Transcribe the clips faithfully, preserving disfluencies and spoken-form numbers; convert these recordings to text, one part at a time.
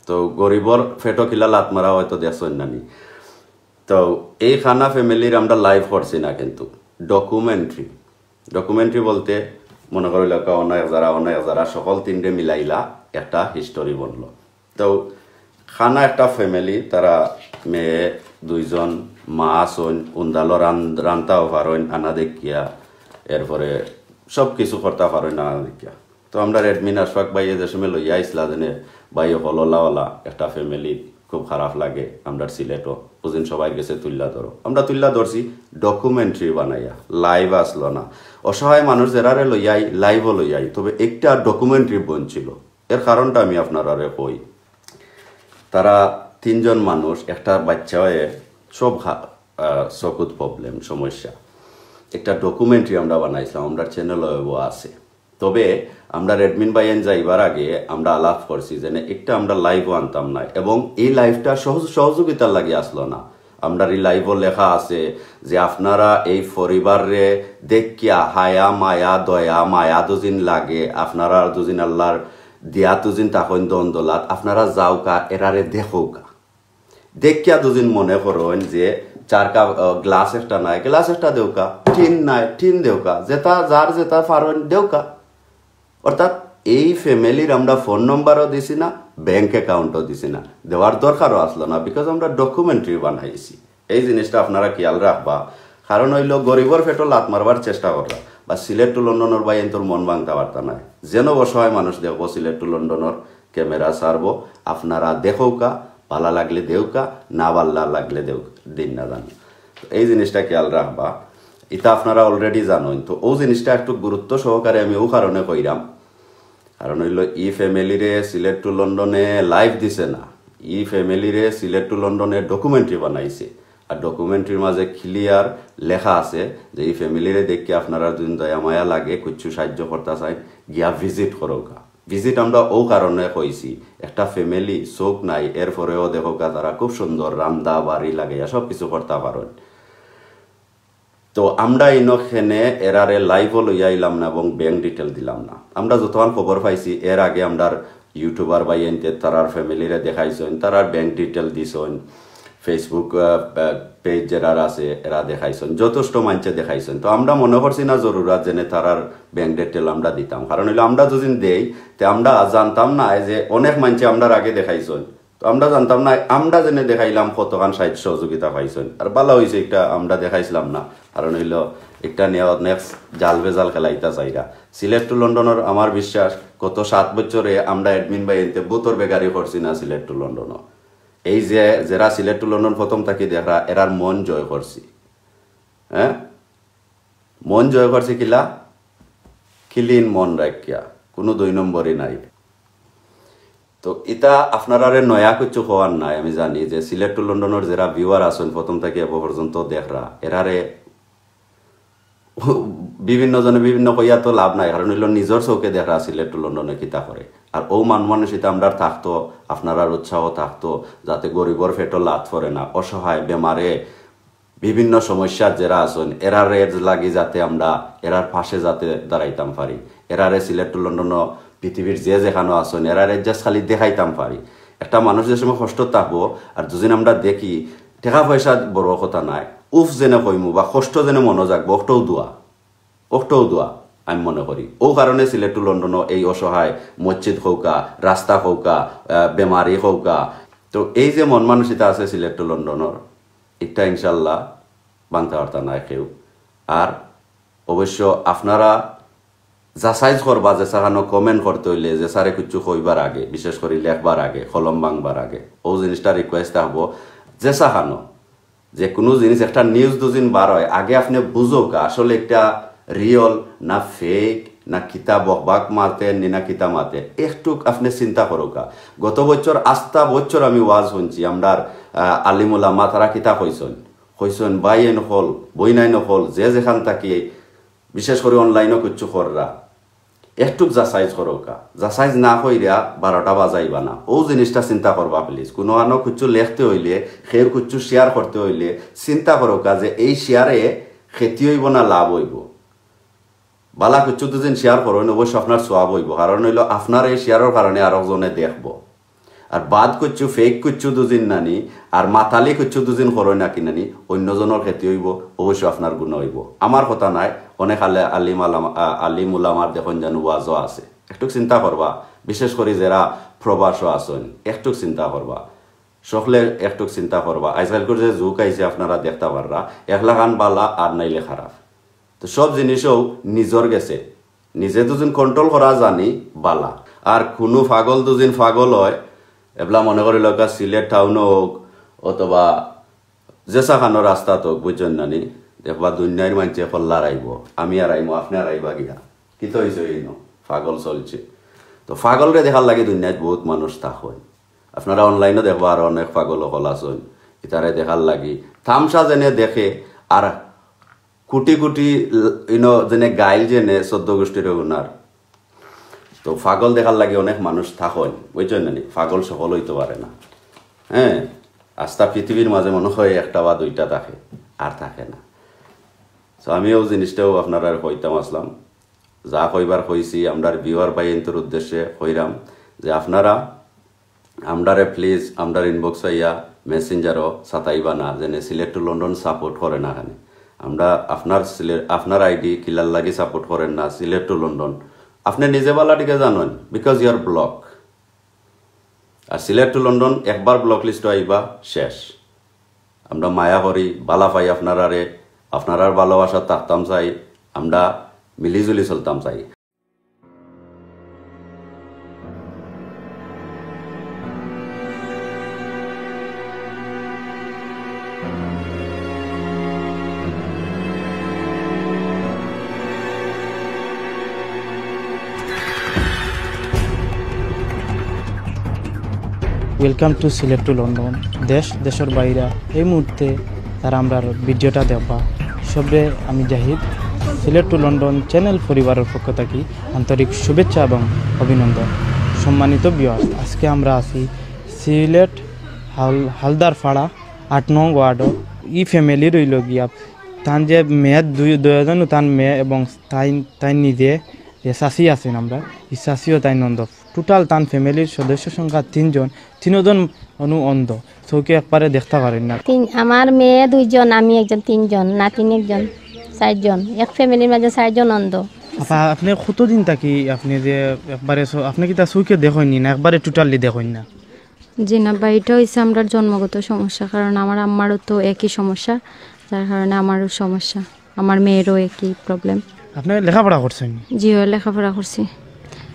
তো গরিবর ফেটো কিলা লাত মারা হয়তো দেখছইন নানি। তো এই খানা ফ্যামিলির আমরা লাইভ করছি না, কিন্তু ডকুমেন্টারি। ডকুমেন্টারি বলতে মনে করি লোক অনেক যারা অনেক যারা সকল তিনটে মিলাইলা একটা হিস্টোরি বনলো। তো খানা একটা ফ্যামিলি, তারা মেয়ে দুইজন, মা আছইন, উন্দালো রান রান্তাও পারইন আনা দেখিয়া, এরপরে সব কিছু করতা পারইন আনা দেখিয়া। তো আমরা অ্যাডমিন আশফাক ভাইয়ে যে সময় লইয়া আইসলা, যেনে ভাই হকল ওলা ওলা একটা ফ্যামিলি, খুব খারাপ লাগে। আমরা সিলেটও বুঝিন সবাইর গেছে তুল্লা ধরো, আমরা তুল্লা ধরছি ডকুমেন্টারি বানাইয়া, লাইভ আসলো না। অসহায় মানুষ যেরারে লইয়াই, লাইভও লইয়াই, তবে একটা ডকুমেন্টারি বনছিল। এর কারণটা আমি আপনারারে কই। তারা তিনজন মানুষ, একটা বাচ্চা হয়ে সব হা- আহ, চকুত প্রবলেম সমস্যা। একটা ডকুমেন্টারি আমরা বানাইছিলাম, আমরা চ্যানেল আছে। তবে আমরা অ্যাডমিন ভাইয়াইন যাইবার আগে আমরা আলাপ করছি যে না, একটা আমরা লাইভও আনতাম না, এবং এই লাইভটা সহজ সহযোগিতার লাগি আসলো না। আমরা এই লাইভও লেখা আছে যে আপনারা এই পরিবাররে দেখিয়া হায়া মায়া দয়া মায়া দুজিন লাগে, আপনারা দুজিন আল্লাহর দিয়া দুজিন তখন দন দলাত, আপনারা যাওকা, এরারে দেখোকা। দেখিয়া দুজিন মনে করইন যে চার কাপ, আহ, গ্লাস একটা নাই, গ্লাস একটা দেউকা, টিন নাই, টিন দেউকা, যেটা যার যেটা পারইন দেউকা। অর্থাৎ এই ফ্যামিলির আমরা ফোন নম্বরও দিছি না, ব্যাংক অ্যাকাউন্টও দিছি না, দেওয়ার দরকারও আসলো না, বিকজ আমরা ডকুমেন্টারি বানাইছি। এই জিনিসটা আপনারা খেয়াল রাখবা। কারণ হইল গরিবর পেটো লাত মারবার চেষ্টা কররা, বা সিলেট টু লন্ডনর ভাইয়াইন্তর মন ভাঙতা পারতা নায়। যেন অসহায় মানুষ দেখবো সিলেট টু লন্ডনর ক্যামেরা ছাড়বো, আপনারা দেখোকা, ভালা লাগলে দেউকা, না ভালা লাগলে দেউকা, দিন না জানি। তো এই জিনিসটা খেয়াল রাখবা, এটা আপনারা অলরেডি জানইন। তো ও জিনিসটা একটু গুরুত্ব সহকারে আমি ও কারণে কইরাম, কারণ হইল ই ফ্যামিলিরে সিলেট টু লন্ডনে লাইভ দিছে না, ই ফ্যামিলিরে সিলেট টু লন্ডনে ডকুমেন্টারি বানাইছে। আর ডকুমেন্টারির মাঝে ক্লিয়ার লেখা আছে যে ই ফ্যামিলিরে দেখে আপনারা যদি দয়া মায়া লাগে, কিছু সাহায্য করতা চাই, গিয়া ভিজিট করোকা। ভিজিট আমরা ও কারণে কইছি, একটা ফ্যামিলি চোখ নাই, এরপরেও দেখোকা তারা খুব সুন্দর রান্দা বাড়ি লাগাইয়া সব কিছু করতা পারইন। তো আমরা ইনো খেনে এরারে লাইভও লইয়া আইলাম না এবং ব্যাংক ডিটেল দিলাম না। আমরা যতক্ষণ খবর পাইছি, এর আগে আমরার ইউটিউবার ভাইয়াইন্তে তারার ফ্যামিলিরে দেখাইছইন, তারার ব্যাংক ডিটেল দিছইন, Facebook, আহ, আহ, পেজ যেরার আছে এরা দেখাইছইন, যথেষ্ট মানষে দেখাইছইন। তো আমরা মনে করছি না জরুরত যেনে তারার ব্যাংক ডিটেল আমরা দিতাম, কারণ হইলো আমরা যদি দেই, তে আমরা জানতাম না যে অনেক মানষে আমরার আগে দেখাইছইন। তো আমরা জানতাম না, আমরা যেনে দেখাইলাম কতখান সাহায্য সহযোগিতা পাইছইন। আর ভালা হইছে একটা আমরা দেখাইছিলাম না, কারণ হইলো একটা নেক্সট জাল বেজাল খেলাইতা চাইরা। সিলেট টু লন্ডনর আমার বিশ্বাস, গত সাত বছরে আমরা অ্যাডমিন ভাইয়াইন্তে বুতর বেকারি করছি না সিলেট টু লন্ডনও। এই যে যেরা সিলেট টু লন্ডন প্রথম থাকি দেখরা, এরার মন জয় করছি। হ্যাঁ, মন জয় করছি কিলা, ক্লিন মন রাখিয়া, কোনো দুই নম্বরই নাই। তো ইটা আপনারারে নয়া কিছু কওয়ার নাই। আমি জানি যে সিলেট টু লন্ডনর যেরা ভিউয়ার আছইন, প্রথম থাকি এব পর্যন্ত দেখরা, এরারে বিভিন্ন জনে বিভিন্ন কইয়া তো লাভ নাই, কারণ হইলো নিজর চোখে দেখরা সিলেট টু লন্ডনে কিতা করে। আর ও মন মানসিকতা আমরার থাকতো, আপনারার উৎসাহ থাকতো, যাতে গরিবর পেটো লাত পড়ে না, অসহায়, বেমারে, বিভিন্ন সমস্যার যেরা আছইন, এরার লাগি যাতে আমরা এরার পাশে যাতে দাঁড়াইতাম পারি, এরারে সিলেট টু লন্ডনও পৃথিবীর যে যেখানো আছইন, এরারে just খালি দেখাইতাম পারি। একটা মানুষ যে সময় কষ্ট থাকবো, আর দুদিন আমরা দেখি, টেকা পয়সা বড় কথা নাই, উফ যেনে কইমু বা কষ্ট যেনে মনো যাকবো, অকটাউ দোয়া, অকটাউ দোয়া আমি মনে করি। ও কারণে সিলেট টু লন্ডনও এই অসহায়, মসজিদ কউকা, রাস্তা কউকা, আহ, বেমারি কউকা, তো এই যে মন মানসিকতা আছে সিলেট টু লন্ডনর, ইটা ইনশাল্লাহ ভাংতা পারতা নায় কেউ। আর অবশ্য আপনারা যাচাইজ করবা, যেসাখানো কমেন্ট করতে অইলে, যেসারে কিছু কইবার আগে, বিশেষ করি লেখবার আগে, কলম ভাংবার আগে, ও জিনিসটা রিকোয়েস্ট থাকবো, যেসাখানো, যে কোনো জিনিস একটা নিউজ দুদিন বার হয়, আগে আপনে বুঝোকা আসলে একটা রিয়েল না ফেক, না কিতা বকবাক মাতে, নি না কিতা মাতে, একটুক আপনে চিন্তা করোকা। গত বছর, আস্তা বছর আমি ওয়াজ হুনছি, আমরার, আহ, আলিম উলামা তারা কিতা কইছইন, কইছইন, ভাইয়াইন অকল, বইনাইন অকল, যে যেখান থাকি, বিশেষ করি অনলাইনও কিছু কররা, একটুক যাচাইজ করোকা। যাচাইজ না কইরা বারোটা বাজাইবা না। ও জিনিসটা চিন্তা করবা প্লিজ। কোনো আনো কিছু লেখতে অইলে, কেউর কিছু শেয়ার করতে অইলে চিন্তা করোকা যে এই শেয়ারে ক্ষতি অইবো না লাভ অইবো। ভালা কিছু দুদিন শেয়ার করইন, অবশ্য আপনার সওয়াব অইবো, কারণ অইলো আপনার এই শেয়ারর কারণে আরক জনে দেখবো। আর বাদ কুচ্ছু, ফেক কুচ্ছু দুজিন নানি, আর মাতালি কুচ্ছু দুজিন করইন নাকি নানি, অইন্য জনর ক্ষতি অইবো, অবশ্য আপনার গুনা অইবো। আমার কথা নায়, অনেক আলে-, আলিম আলাম-, আ-, আলিম উলামার দেখইন জানু ওয়াজও আছে। একটুক চিন্তা করবা, বিশেষ করি যেরা প্রবাসও আছইন, একটুক চিন্তা করবা। সকলে একটুক চিন্তা করবা। আইজকাইলকুর যে যুগ আইছে আপনারা দেখতা পাররা, একলাখান বালা আর নাইলে খারাপ। তো সব জিনিসও নিজর গেছে, নিজে দুজন কন্ট্রোল করা জানি বালা। আর কুনু পাগল দুজন পাগল অয়, এবলা মনে করি লউক্কা সিলেট টাউনও অউক অথবা যেসাখানো রাস্তাত অউক, বুঝছইন নানি, দেখবা দুনিয়ার মানষে কল্লার আইবো, আমি আর আইমু, আপনে আর আইবা গিয়া। কিতা অইছে ইনো? পাগল চলছে। তো পাগলরে দেখার লাগি দুনিয়াত বউত মানুষ থাকইন। আপনারা অনলাইনও দেখবা আরো অনেক পাগল অকল আছইন। ইতারে দেখার লাগি তামশা যেনে দেখে আর কুটি কুটি ল-, ইনো যেনে গাইল যেনে চৌদ্দ গুষ্টির গুনার। তো পাগল দেখার লাগি অনেক মানুষ থাকইন, বুঝছইন নানি? পাগল সকল অইতো পারে না। হ্যাঁ, আস্তা পৃথিবীর মাঝে মনে হয় একটা বা দুইটা থাকে, আর থাকে না। তো আমি অউ জিনিসটাও আপনারারে কইতাম আছলাম। যা কইবার কইছি, আমরার ভিউয়ার ভাইয়াইন্তর উদ্দেশ্যে কইরাম যে আপনারা আমরারে please, আমরার inbox আইয়া Messenger-ও সাতাইবা না, যেনে Sylhet to London support করে না কেনে। আমরা আপনার সিলে-, আপনার আইডি কিলার লাগি support করেন না, Sylhet to London। আপনে নিজে বালা টিকে জানইন, because you are block। R Sylhet to London একবার block list-ও আইবা, শেষ। আমরা মায়া করি, বালা পাই আপনারারে, আপনারার ভালোবাসা থাকতাম চাই, আমরা মিলিজুলি চলতাম চাই। Welcome to Sylhet to London। দেশ, দেশর বাইরা, এই মুহূর্তে তারা আমরার ভিডিওটা দেখবা। সবে আমি Zahid, Sylhet to London channel পরিবারর পক্ষ থাকি আন্তরিক শুভেচ্ছা এবং অভিনন্দন। সম্মানিত ভিউয়ার, আজকে আমরা আছি সিলেট হাল-, হালদারপাড়া আট নং ওয়ার্ডো। ই ফ্যামিলির অইলো গিয়া, তান যে মেয়ে দুই, দুইজন, তান মেয়ে এবং তাই, তাই নিজে যে চাচি আছইন আমরার, ই চাচিও তাইন অন্ধ। টোটাল তান ফ্যামিলির সদস্য সংখ্যা তিনজন, তিনজন অনু অন্ধ, চউখে একবারে দেখতা পারইন না। তিন, আমার মেয়ে দুইজন, আমি একজন, তিনজন, নাতিন একজন, চাইরজন। এক ফ্যামিলির মাঝে চাইরজন অন্ধ। আপা, আপনে কতদিন থাকি আপনে যে একবারে চ-, আপনে কিতা চউখে দেখইন নি না একবারে totally দেখইন না? জি না ভাই, ইটা অইছে আমরার জন্মগত সমস্যা, কারণ আমার আম্মারও তো একই সমস্যা, যার কারণে আমারও সমস্যা, আমার মেয়েরও একই প্রবলেম। আপনে লেখাপড়া করছইন নি? জি, অয়, লেখাপড়া করছি।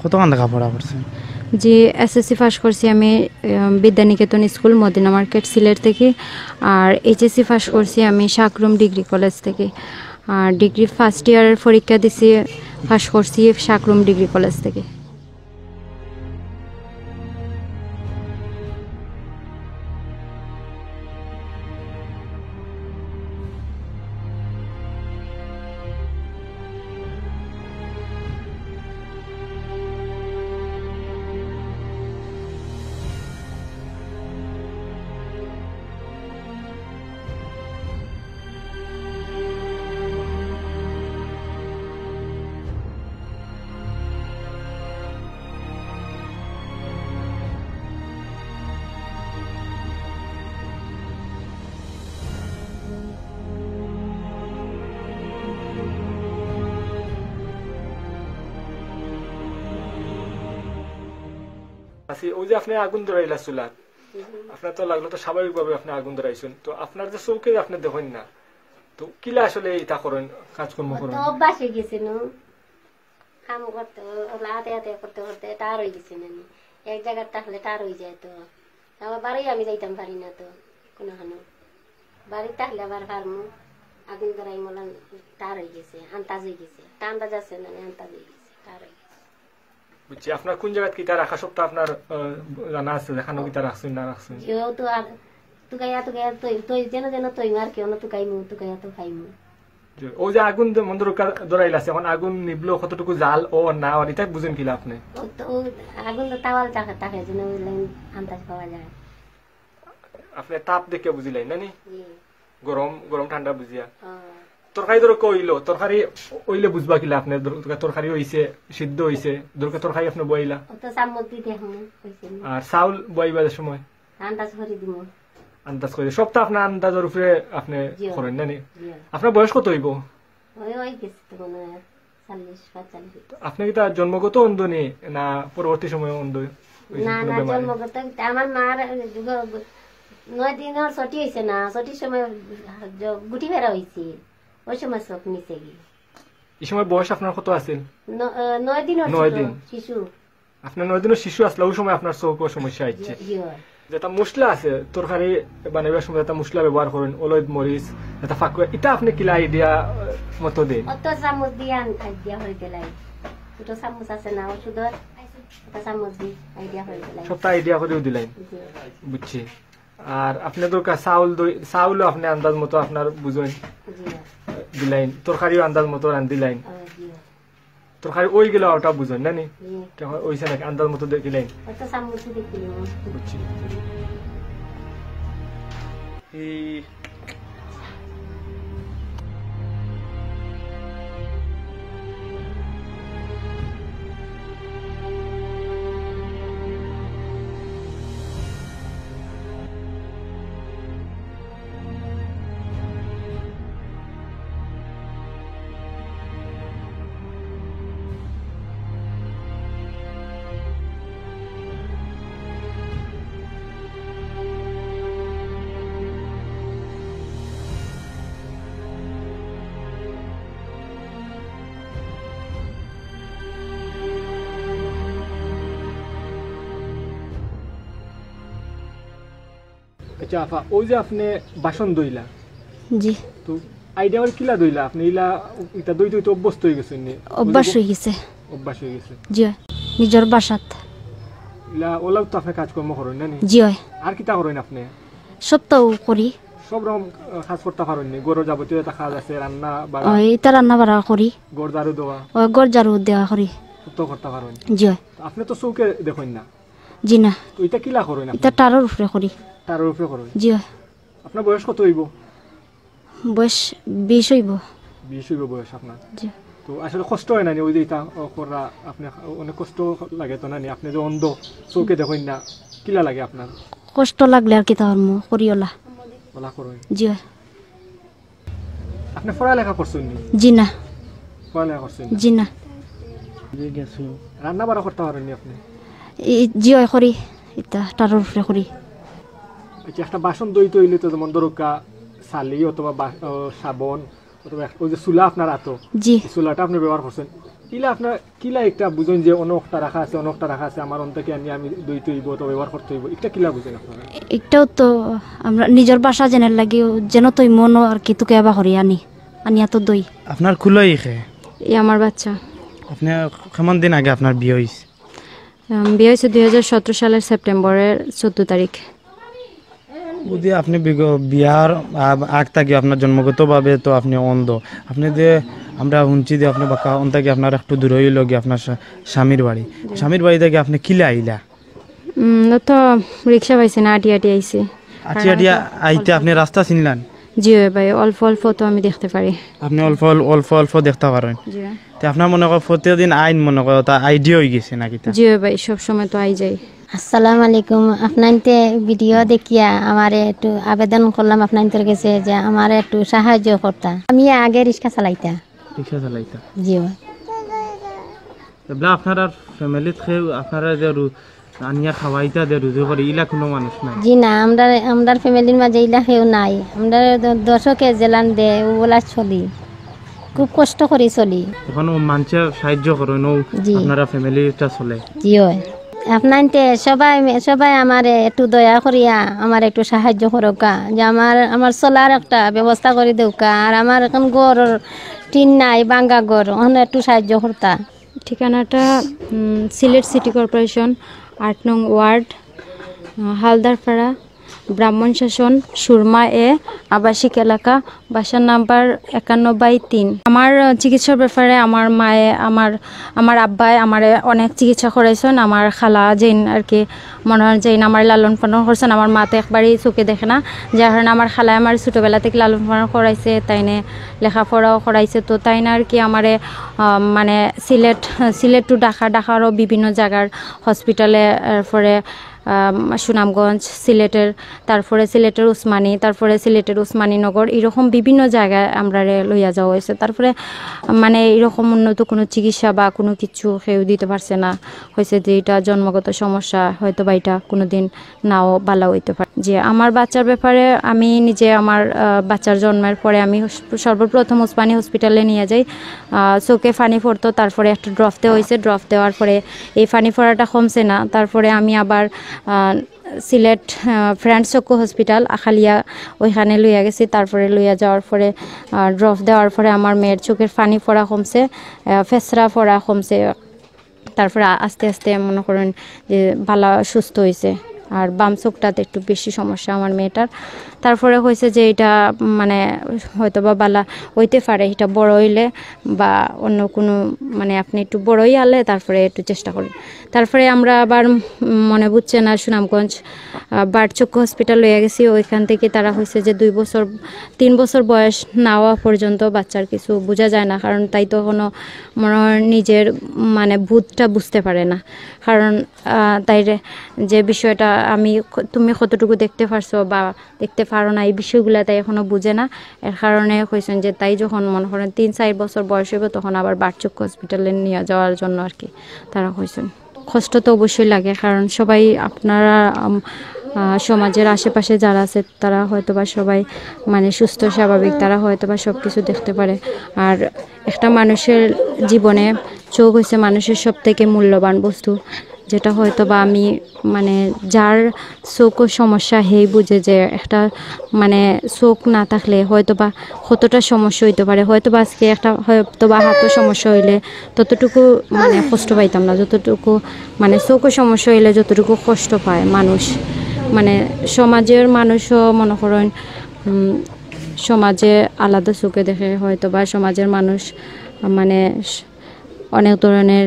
কতখান লেখাপড়া করছইন? জি, এসএসসি পাস করছি আমি, আহ, বিদ্যানিকেতন স্কুল, মদিনা মার্কেট, সিলেট থাকি। আর এইচএসসি পাস করছি আমি শাকরুম ডিগ্রি কলেজ থাকি। আর ডিগ্রি ফার্স্ট ইয়ারের পরীক্ষা দিছি, পাস করছি শাকরুম ডিগ্রি কলেজ থাকি। আচ্ছা, অউ যে আপনে আগুন ধরাইলা চুলাত, আপনার তো লাগলো তো স্বাভাবিকভাবে আপনে আগুন ধরাইছইন, তো আপনার যে চউখে আপনে দেখইন না, তো কিলা আসলে ইতা করইন, কাজকর্ম করইন? তো অভ্যাস অইগেছে নু, কাম করতে, অলা আতে আতে করতে করতে টায়ার অইগেছে নানি। এক জাগাত থাকলে টায়ার অইযায় তো। আবার বাড়ি আমি যাইতাম পারি না তো কুনুখানো। বাড়িত থাকলে আবার পারমু, আগুন ধরাইমু, টায়ার অইগেছে, আন্তাজ অইগেছে। তা আন্তাজ আছে নানি, আন্তাজ অইগেছে, টায়ার অইগেছে। বুঝছি, আপনার কুন জাগাত কিতা রাখা সবতা আপনার, আহ, জানা আছে, যেখানো কিতা রাখছইন না রাখছইন? জি, অউ তো আর তুকাইয়া তুকাইয়া তৈ-, তৈ-, যেন যেন তৈমু আর কি, অনো তুকাইমু, তুকাইয়া তো খাইমু। জি, অউ যে আগুন যে মন্দ রক্ষা ধরাইলা আছে, এখন আগুন নিবলো, কতটুকু জাল ও না, আর ইতা বুঝইন কিলা আপনে? অউ তো, অউ আগুন তো তাওয়াল থাকে, থাকে, যেন অউ লাইন আন্দাজ পাওয়া যায়। আপনে তাপ দেখে বুঝিলাইন না নি? জি। গরম, গরম ঠান্ডা বুঝিয়া? হ্যাঁ। তরকারি দরকার অইলো, তরকারি অইলে বুঝবা কিলা আপনে দর-, তরকারি অইছে, সিদ্ধ অইছে, দরকার তরকারি আপনে বইলা। অত চামচ দি দেখমু, অইছে নি? আর চাউল বইবার সময়? আন্দাজ করি দিমু। আন্দাজ করি। সবতা আপনার আন্দাজর উপরে আপনে জি। করেন না নি? জি। আপনার বয়স কত অইবো? ওই, ওই গেছে তো মনে হয় চল্লিশ, পঁয়তাল্লিশ। আপনে কিতা জন্মগত অন্ধ নি, না পরবর্তী সময়ে অন্ধ অইছে না, কোনো না, বেমারে? জন্মগত কিতা, আমার মার গ-, গ-, নয় দিনর ছটি অইছে না, ছটির সময় জ-, গুটি ফেরা অইছে, ওই সময় চোখ নিচে গিয়ে। এই সময় বয়স আপনার কত আছিল? ন-, আহ, নয় দিনর নয় ছোট দিন। শিশু। আপনার নয় দিনর শিশু আসলে ওই সময় আপনার চোখও সমস্যা হচ্ছে। জি, জি, হয়। যেটা মশলা আছে, তরকারি বানাইবার সময় যেটা মশলা ব্যবহার করেন, অলইদ মরিচ, যেটা ফাঁকুয়া, এটা আপনি কিলা আইডিয়া মতো দেন? অত চামচ দিয়ে আন-, আইডিয়া করে দিলাই। ছোট চামচ আছে না ওষুধর, একটা চামচ দিয়ে আইডিয়া করে দিলাই। সবটা আইডিয়া করেও দিলাই। জি। বুঝছি। আর আপনি তো কা-, চাউল দই, চাউলও আপনি আন্দাজ মতো আপনার বুঝেন। জি। দিলাইন, তরকারিও আন্দাজ মতো রান্ধিলাইন। ও, জি। তরকারি ওই গেলে ওটা বুঝেন না নি? জি। কেমন ওইছে নাকি আন্দাজ মতো দেখিলাইন? অত চামচ দেখিলাম। বুঝছি। এই আচ্ছা, আফা, ওই যে আপনি বাসন ধইলা, জি। তো আইডিয়া আবার কিলা ধইলা? আপনি ইলা, ইটা ধইতে ধইতে অভ্যস্ত হয়ে গেছেন নি? অভ্যাস হয়ে গেছে। অভ্যাস হয়ে গেছে। জি হয়, নিজের বাসাত। ইলা ওলাও তো আপনি কাজকর্ম করেন না নি? জি হয়। আর কিতা করেন আপনি? সবতাও করি। সব রকম, আহ, কাজ করতে পারেন নি? ঘরের যাবতীয় একটা কাজ আছে, রান্না, বাড়া? ও, এটা রান্না বাড়া করি। ঘর ঝাড়ু দেওয়া? ও, ঘর ঝাড়ু দেওয়া করি। সবতাও করতে পারেন? জি হয়। তো আপনি তো চোখে দেখেন না? জি না। তো এটা কিলা করেন আপনি? এটা টারর উপরে করি। টারর উপরে করেন? জি হয়। আপনার বয়স কত হইব? বয়স বিশ হইব। বিশ হইব বয়স আপনার? জি। তো আসলে কষ্ট হয় না নি ওই যে এটা, ও, করা, আপনি অনেক কষ্ট লাগে তো না নি? আপনি যে অন্ধ, চোখে দেখেন না, কিলা লাগে আপনার? কষ্ট লাগলে আর কিতা করমু, করি ওলা। ওলা করেন? জি। আপনি পড়ালেখা করছেন নি? জি না। পড়ালেখা করছেন না? জি না। জি গেছো। রান্না বাড়া করতে পারেন নি আপনি? ই, জি হয় করি, এটা টারর উপরে করি। আচ্ছা, একটা বাসন ধইতে হইলে তো যেমন ধরো কা-, ছালি অথবা বা-, ও, সাবন অথবা এক-, ওই যে চুলা আপনার আতো, জি। এই চুলাটা আপনি ব্যবহার করছেন, ইলা আপনার কিলা একটা বুঝেন যে অনেকটা রাখা আছে, অনেকটা রাখা আছে, আমার অন্তাকে আনি আমি ধইতে হইব, তো ব্যবহার করতে হইব, এটা কিলা বুঝেন আপনারা? একটাও তো আমরা নিজের বাসা যেন লাগে, যেন তো মন আর কি তোকে আবার করি আনি, আনিয়া তো দই। আপনার কুলই খে? এই আমার বাচ্চা। আপনি কেমন দিন আগে আপনার বিয়ে হইছে? আম, বিয়ে হয়েছে দুই হাজার সতেরো সালের সেপ্টেম্বরের চোদ্দ তারিখ। যদি আপনি বিগ-, বিয়ার আ-, আগ থাকি আপনার জন্মগতভাবে তো আপনি অন্ধ। আপনি যে আমরা শুনছি যে আপনি বাক্কা অন থাকি আপনার একটু দূরে হইল গিয়ে আপনার স্বা-, স্বামীর বাড়ি। জি। স্বামীর বাড়ি থেকে আপনি কিলা আইলা? উম, ও তো রিক্সা পাইছে না, আটি আটি আইছে। আটি আটি আইতে আপনি রাস্তা চিনলেন? জি ভাই, অল্প অল্প তো আমি দেখতে পারি। আপনি অল্প অল-, অল্প অল্প দেখতে পারেন? জি। তে আপনার মনে কর প্রতিদিন আইন মনে কর তা আইডিয়া হয়ে গেছে নাকি তা? জি ভাই, সব সময় তো আই যাই। আসসালামু আলাইকুম। আপনাইনতে ভিডিও দেখিয়া আমারে একটু আবেদন করলাম আপনাইনতর গেছে যে আমারে একটু সাহায্য করতা। আমি আগে রিক্সা চালাইতা। রিক্সা চালাইতা? জি। এবলা আপনারা ফ্যামিলিত কেউ আপনারা যে রু-, আনিয়া খাওয়াইতা দে রুজি করি, ইলা কোনো মানুষ নাই? জি না, আমরার, আমরার ফ্যামিলির মাঝে ইলা কেউ নাই। আমরার দ-, দশকে জেলান দে, ওগুলা চলি। খুব কষ্ট করি চলি। এখন ও মানষে সাহায্য করেন, ও জি। আপনারা ফ্যামিলিটা চলে? জি হয়। আপনাইনতে সবাই, সবাই আমারে একটু দয়া করিয়া আমারে একটু সাহায্য করউক্কা, যে আমার, আমার চলার একটা ব্যবস্থা করি দেউক্কা। আর আমার এখন ঘর টিন নাই, ভাঙ্গা ঘর, ওখানে একটু সাহায্য করতা। ঠিকানাটা, উম, সিলেট সিটি কর্পোরেশন, আট নং ওয়ার্ড, আহ, হালদারপাড়া, ব্রাহ্মণ শাসন, সুরমা এ, আবাসিক এলাকা, বাসা নাম্বার একান্ন বাই তিন। আমার, আহ, চিকিৎসার ব্যাপারে আমার মায়ে, আমার, আমার আব্বায় আমারে অনেক চিকিৎসা করাইছইন। আমার খালা যেইন আর কি, মনে হয় যেইন আমার লালন পালন করছইন। আমার মা তো একবারই চোখে দেখে না, যার কারণে আমার খালায় আমার ছোটোবেলা থেকে লালন পালন করাইছে, তাইনে লেখাপড়াও করাইছে। তো তাইন আর কি আমারে, আহ, মানে সিলেট, সিলেট টু ঢাকা, ঢাকারও বিভিন্ন জায়গার হসপিটালে, এরপরে, আহ, সুনামগঞ্জ, সিলেটের, তারপরে সিলেটের উসমানী, তারপরে সিলেটের উসমানীনগর, এরকম বিভিন্ন জায়গায় আমরারে লইয়া যাওয়া হয়েছে। তারপরে মানে এরকম উন্নত কোনো চিকিৎসা বা কোনো কিছু কেউ দিতে পারছে না। হয়েছে যে এটা জন্মগত সমস্যা, হয়তো বা এটা কোনো দিন নাও ভালো হইতে পারে। যে আমার বাচ্চার ব্যাপারে আমি নিজে আমার, আহ, বাচ্চার জন্মের পরে আমি সর্বপ্রথম উসমানী হসপিটালে নিয়ে যাই। আহ, চোখে পানি পড়তো, তারপরে একটা ড্রপ দেওয়া হয়েছে। ড্রপ দেওয়ার পরে এই পানি পড়াটা কমছে না। তারপরে আমি আবার, আহ, সিলেট, আহ, ফ্রেন্ডস চক্ষু হসপিটাল আখালিয়া, ওইখানে লইয়া গেছি। তারপরে লইয়া যাওয়ার পরে, আহ, ড্রপ দেওয়ার পরে আমার মেয়ের চোখের পানি পড়া কমছে, আহ, ফেসরা পড়া কমছে। তারপরে আ-, আস্তে আস্তে মনে করেন যে বালা সুস্থ হয়েছে। আর বাম চোখটাতে একটু বেশি সমস্যা আমার মেয়েটার। তারপরে হয়েছে যে এটা মানে হয়তো বা বালা হইতে পারে, এটা বড় হইলে বা অন্য কোনো মানে আপনি একটু বড়ই আলে তারপরে একটু চেষ্টা করেন। তারপরে আমরা আবার, উম, মনে বুঝছে না সুনামগঞ্জ, আহ, বার্ড চক্ষু হসপিটাল লইয়া গেছি। ওইখান থেকে তারা হয়েছে যে দুই বছর, তিন বছর বয়স না হওয়া পর্যন্ত বাচ্চার কিছু বোঝা যায় না, কারণ তাই তো এখনো মনে হয় নিজের মানে বোধটা বুঝতে পারে না। কারণ, আহ, তাইরে যে বিষয়টা আমি ক-, তুমি কতটুকু দেখতে পারছো বা দেখতে পারো না, এই বিষয়গুলা তাই এখনো বুঝে না। এর কারণে কইছেন যে তাই যখন মনে করেন তিন চার বছর বয়স হইব, তখন আবার বার্ড চক্ষু হসপিটালে নিয়ে যাওয়ার জন্য আর কি তারা কইছেন। কষ্ট তো অবশ্যই লাগে, কারণ সবাই আপনারা, আম, আহ, সমাজের আশেপাশে যারা আছে তারা হয়তো বা সবাই মানে সুস্থ স্বাভাবিক, তারা হয়তো বা সব কিছু দেখতে পারে। আর একটা মানুষের জীবনে চোখ হইছে মানুষের সব থেকে মূল্যবান বস্তু, যেটা হয়তো বা আমি মানে যার চোখও সমস্যা হেই বুঝে যে একটা মানে চোখ না থাকলে হয়তো বা কতটা সমস্যা হইতে পারে। হয়তো বা আজকে একটা, হয়তো বা হাতও সমস্যা হইলে ততটুকু মানে কষ্ট পাইতাম না, যতটুকু মানে চোখও সমস্যা হইলে যতটুকু কষ্ট পায় মানুষ। মানে সমাজের মানুষও মনে করেন, উম, সমাজে আলাদা চোখে দেখে, হয়তো বা সমাজের মানুষ মানে স-, অনেক ধরনের,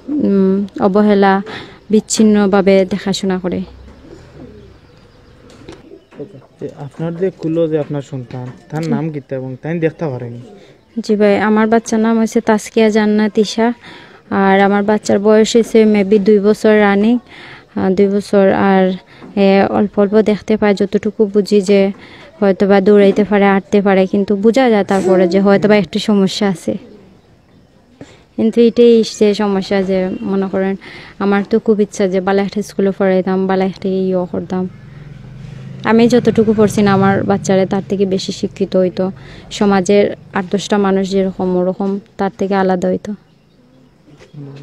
উম, অবহেলা, বিচ্ছিন্নভাবে দেখাশোনা করে। যে আপনার যে কুলো যে আপনার সন্তান, তার নাম কিতা এবং তাই দেখতে পারেনি? জি ভাই, আমার বাচ্চার নাম হচ্ছে তাসকিয়া জান্নাত ঈশা। আর আমার বাচ্চার বয়স হচ্ছে মেবি দুই বছর রানিং, দুই বছর। আর এ অল্প অল্প দেখতে পায়, যতটুকু বুঝি যে হয়তো বা দৌড়াইতে পারে, আটতে পারে, কিন্তু বোঝা যায় তারপরে যে হয়তো বা একটু সমস্যা আছে। কিন্তু এটাই যে সমস্যা, যে মনে করেন আমার তো খুব ইচ্ছা যে ভালা একটা স্কুলে পড়াইতাম, ভালা একটা ইয়ে করতাম। আমি যতটুকু পড়ছি না আমার বাচ্চারা তার থেকে বেশি শিক্ষিত হইতো, সমাজের আট দশটা মানুষ যেরকম ওরকম তার থেকে আলাদা হইতো।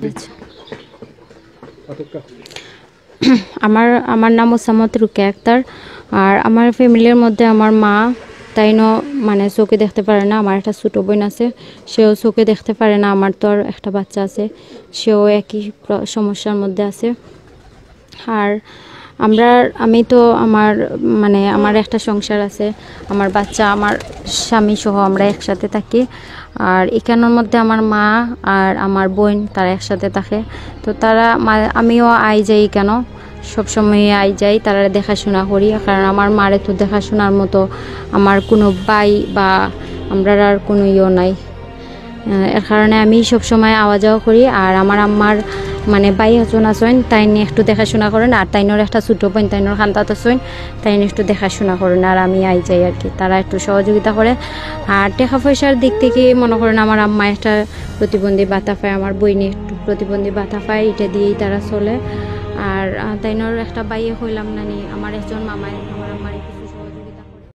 আচ্ছা। আমার, আমার নাম ওসামত রুকিয়া আক্তার। আর আমার ফ্যামিলির মধ্যে আমার মা, তাইনও মানে চোখে দেখতে পারে না। আমার একটা ছোটো বোন আছে, সেও চোখে দেখতে পারে না। আমার তো আর একটা বাচ্চা আছে, সেও একই প্র-, সমস্যার মধ্যে আছে। আর আমরা, আমি তো আমার মানে আমার একটা সংসার আছে, আমার বাচ্চা, আমার স্বামী সহ আমরা একসাথে থাকি। আর এখানোর মধ্যে আমার মা আর আমার বোন তারা একসাথে থাকে। তো তারা মা-, আমিও আই যাই কেন, সবসময় আই যাই, তারা দেখাশোনা করি। কারণ আমার মারে তো দেখাশোনার মতো আমার কোনো ভাই বা আমরার আর কোনো ইয়েও নাই। আহ, এর কারণে আমি সব সময় আওয়া যাওয়া করি। আর আমার আম্মার মানে ভাই একজন আছেন, তাইন একটু দেখাশোনা করেন। আর তাইনর একটা ছোটো বোন, তাইনর খান্দাত আছেন, তাইন একটু দেখাশোনা করেন। আর আমি আই যাই আর কি, তারা একটু সহযোগিতা করে। আর টাকা পয়সার দিক থেকে মনে করেন আমার আম্মা একটা প্রতিবন্ধী ভাতা পায়, আমার বইনে একটু প্রতিবন্ধী ভাতা পায়, এটা দিয়েই তারা চলে। আর, আহ, তাইনর একটা ভাইয়ে কইলাম নানি, আমার একজন মামায় আমার আম্মারে কিছু